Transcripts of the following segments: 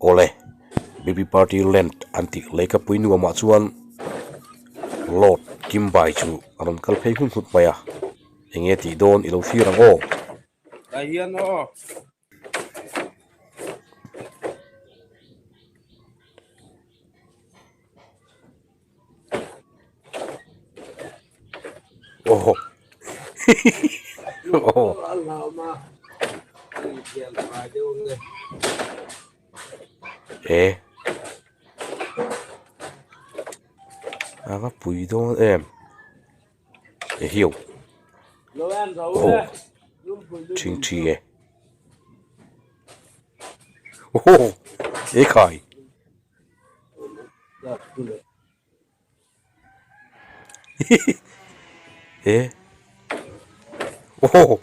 Awle, Baby Party Land an tih leikapui nuamah chuan Lord Kimbai chu a rawn kal phei nghut nghut mai a, enge tih dawn i lo thlir ang aw. Tah hian aw. Aw aw e a va pui dawn em e hiu aw thingthi e aw e khai. E oh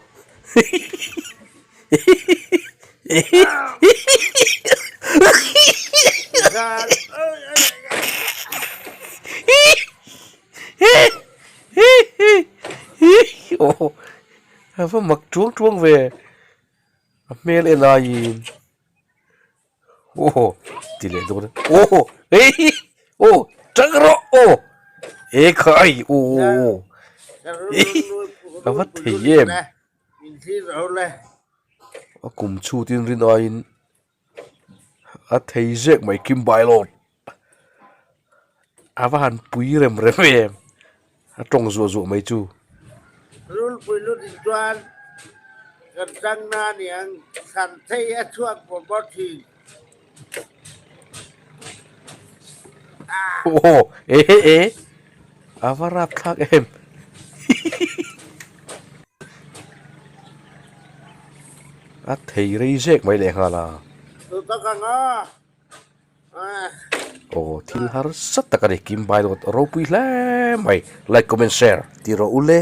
oh a va mak chuang chuang ve a hmel en aiin. Aw ti leh dawn a aw hei aw chang rawh aw e khai aw aw a va thei em a kum chhut in rin aiin a thei zek mai kim bai lo a va han pui rem rem em a tawng zuah zuah mai chu. Rulpui lut in chuan kan tang na aniang thlan thei a chhuak bawr bawr thin. Aw e e a va rap thlak em a thei rei zek mai leh nghal a. Tu tak ang a. Aw thil harsa tak a ni Kim Bailawt ropui hle mai like comment share ti rawh u le.